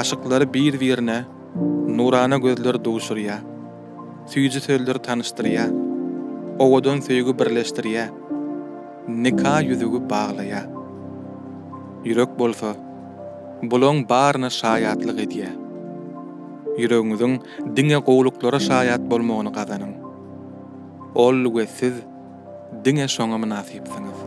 Aşyklary bir-birine nurana gözler duşurýar, süýji sözler tanyşdyrýar, owadan söýgi birleşdirýär, nika ýüzügi baglaýar. Ýürek bolsa, bulaň baryna şaýatlyk edýär. Ýüregiňiziň diňe gowulyklara şaýat bolmagyny gazanyň. Ol we siz diňe şoňa mynasypsyňyz.